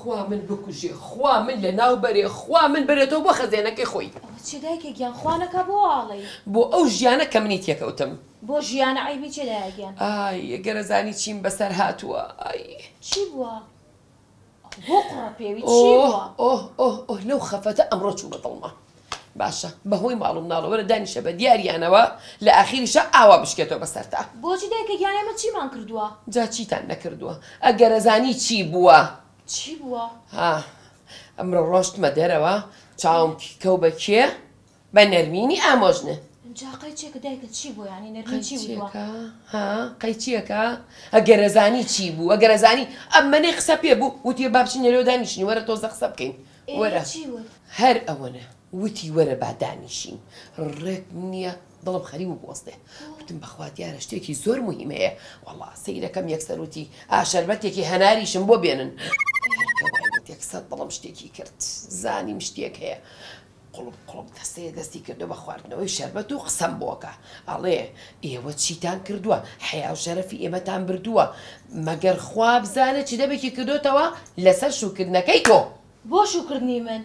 خوا من بکوژێ، خوا من لەناو بەرێ، خوا من بەرێتەوە بۆ خەزێنەکەی خۆی. ئەوە چیە دایکە گیان خوا نەکا بۆ وا ئەڵێی؟ بۆ ئەو ژیانە کە منی تێکەوتم. بۆ ژیانە عەیبی چیە دایە گیان؟ ئای گەر ئەزانی چیم بەسەر هاتووە ئای. چی بووە؟ بۆ قوڕە پێوی چی ئۆه بووە؟ ئۆه ئۆه ئۆه لەو خەفەتە ئەمڕۆ چوو بە دڵما. باشە بەهۆی ماڵ و مناڵەوە وەرە دانیشە بە دیاریانەوە لە ئاخیریشا ئاوا بشکێتەوە بەسەرتا. بۆچی دایکە گیان ئێمە چیمان کردووە؟ جا چیتان نەکردووە ئەگەر ئەزانی چی بووە. چی بووە؟ ها ئەمڕۆ ڕۆشتمە دەرەوە چاوم کەو بە کێ؟ بە نەرمینی ئامۆژنە. جا قەی چێکە دایکە چی بووە یانی نەرمین چی وتووە؟ قەی چێکە ها قەی چیەکە ئەگەر ئەزانی چی بوو ئەگەر ئەزانی ئەمەنەی قسە پێ بوو وتی با بچینە لێوە دانیشین وەرە تۆزە قسە بکەین ئێ وەرە چی وت؟ هەر ئەوەنە وتی وەرە با دانیشین ڕێک نییە دڵم خەریک بوو بوەستێ وتم بەخوا دیارە شتێکی زۆر موهیم هەیە وەڵا سەیرەکەم یەکسەر وتی ئا شەربەتێکی هەناریشم بۆ بێنن هەر کە وای وت یەکسەر دڵم شتێکی کرد زانیم شتێک هەیە قوڵپ قوڵپ دەستەیە دەستی کردوە بە خواردنەوەی شەربەت و قسەم بۆ ئەکا ئەڵێ ئێوە چیتان کردوە حەیا و شەرەفی ئێمەتان بردووە مەگەر خوا بزانێ چ دەبێکی کردۆتەوە لەسەر شووکردنەکەی تۆ. بۆ شووکردنی من؟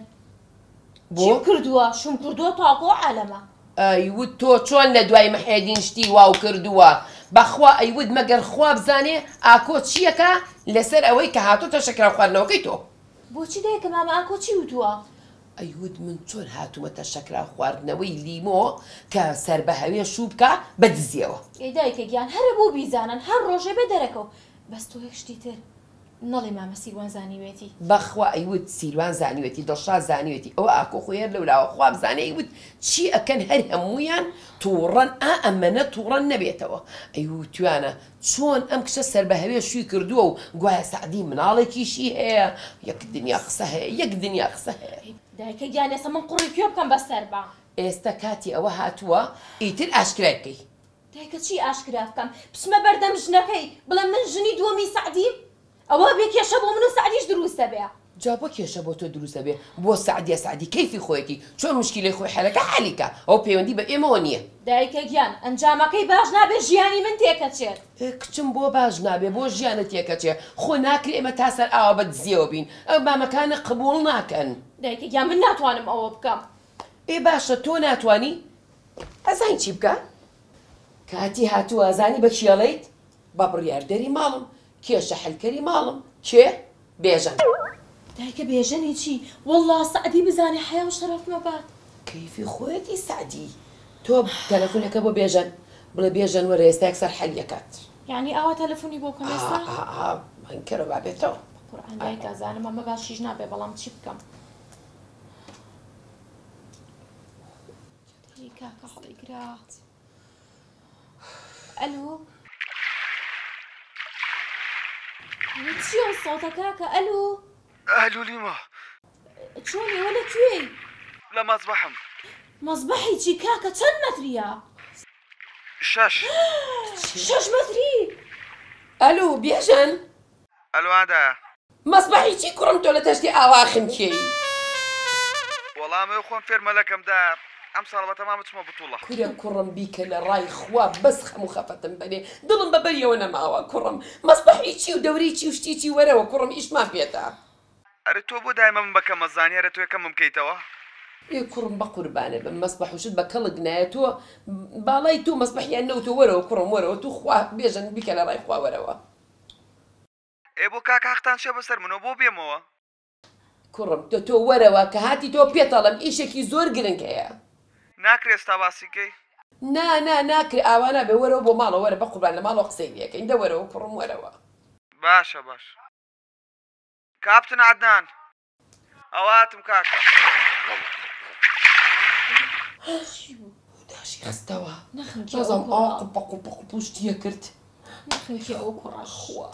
بۆ؟ چیم کردووە؟ شووم کردووە تاکۆ عالەمە. ئەیوت تۆ چۆن لە دوای محێدین شتی واو کردووە؟ بەخوا ئەیوت مەگەر خوا بزانێ ئاکۆ چیەکا لەسەر ئەوەی کە هاتۆتە شەکراو خواردنەوەکەی تۆ. بۆچی دایکە مامە ئاکۆ چی وتووە؟ ئەیوت من چۆن هاتوومەتە شەکراو خواردنەوەی لیمۆ کە سەربەهەوێ شوو بکا بە دزیەوە. ئەی دایکە گیان هەرە بوو بیزانن هەر ڕۆژێ بێ دەرەکەو بەس تۆ یەک شتی تر نەڵێی مامە سیروان زانیوێتی. بەخوا ئەیوت سیروان زانیوێتی دڵشاد زانیوێتی ئەوە ئاکۆ خۆی هەر لەولاوە خوا بزانێ ئەیوت چی ئەکەن هەر هەموویان توڕەن ئا ئەمەنە توڕە نەبێتەوە ئەیوتویانە چۆن ئەم کچە سەربەهەوێ شوی کردووە و گوایە سەعدی مناڵێکیشی هەیە یەک دنیا قسە هەیە یەک دنیا قسە هەیە. دایکە گیان ئێستا من قوڕی کوێ بکەم بەسەر با. ئێستا کاتی ئەوە هاتووە ئیتر ئاشکرای بکەی. دایکە چی ئاشکرا بکەم بچمە بەردەم ژنەکەی بڵێم من ژنی دووەمی سەعدیم؟ ئەوە بێ کێشە بۆ من و سەعدیش دروست دەبێ. جا بۆ کێشە بۆ تۆ دروست ئەبێ بۆ سەعدیە سەعدی کەیفی خۆیەتی چۆن موشکیلەی خۆی حەلەکا حەلی کا ئەوە پەیوەندی بە ئێمەوە نیە. دایکە گیان ئەنجامەکەی باش نابێ ژیانی من تێکەچێت. ئێ کچم بۆ باش نابێ بۆ ژیانت تێکەچێ خۆ ناکرێ ئێمە تا سەر ئاوا بە دزیەوە بین ئەو مامەکانە قبوڵ ناکەن. دایکە گیان من ناتوانم ئەوە بکەم. ئێ باشە تۆ ناتوانی ئەزانی چی بکە کاتی هاتووە ئەزانی بە کێ ئەڵێیت بە بڕیاردەری ماڵم کێشە حەلکەری ماڵم کێ؟ بێژەن. دایکە بێژەنی چی وەڵا سەعدی بزانێ حەیا و شەرەفم ئەبات. کەیفی خۆیەتی سەعدی تۆ تەلەفونەکە بۆ بێژەن بڵێ بێژەن وەرە ئێستا یەکسەر حەلی ئەکات. یانی ئاوا تەلەفونی بۆ بکەم ئێستا؟ ئا ئا بانگ کەرەوە با بێتەوە. بەقورعان دایکە ئەزانم ئەمە باشیش نابێ بەڵام چی بکەم. دەی کاکە هەڵیگرە. ئەلو ئەوە چییە ئەو سەوتە کاکە ئەلو ئەلو لیمۆ چۆنی ئەوە لە کوێی لە مەزبەحم مەزبەحی چی کاکە چەند مەتریە شەش شەش مەتری ئەلو بێژەن ئەلو ئادایە مەسبەحی چی کوڕم تۆ لە تەشتی ئاوا خنکێی. وەڵا ئەمەوێ خۆم فێر مەلەکەم دایە ئەمساڵ بەتەمام بچمە بتوڵە. کورە کوڕم بیکە لە ڕای خوا بەس خەم و خەفەتم بەنێ دڵم بە بەریەوە نەماوە کوڕم مەسبەحی چی و دەورەی چی و شتی چی وەرەوە کوڕم ئیشمان پێتە. ئەرێ تۆ بۆ دایمە من بە کەم ئەزانی ئەرێ تۆ یەکەمم کەیتەوە. ئێ کوڕم بەقوربانت بم مەسبەح و شت بە کەڵک نایە تۆ باڵای تۆ مەسبەحیان نەوتوە وەرەوە کوڕم وەرەوە تو خوا بێژەن بیکە لە ڕای خوا وەرەوە. ئێ بۆ کاکە هەقتان چیە بەسەر منەوە بۆ بێمەوە؟ کوڕم تۆ تۆ وەرەوە کە هاتی تۆ پێت ئەڵێم ئیشێکی زۆر گرنگ هەیە. ناکرێ ئێستا باسی کەی؟ نا نا ناکرێ ئاوا نابێ وەرەوە بۆ ماڵەوە وەرە بەقوربان لە ماڵەوە قسەی لێ ئەکەین دە وەرەوە کوڕم وەرەوە. باشە باشە کاپتن عەدنان. ئەوە هاتم کاکە. چی بوو؟ داشی خستەوە نەخنکی ئەو نازانم کوڕە. ئا قوپە قوپە قوپ و شتیە کرد نەخنکی ئەو کوڕە. خوا.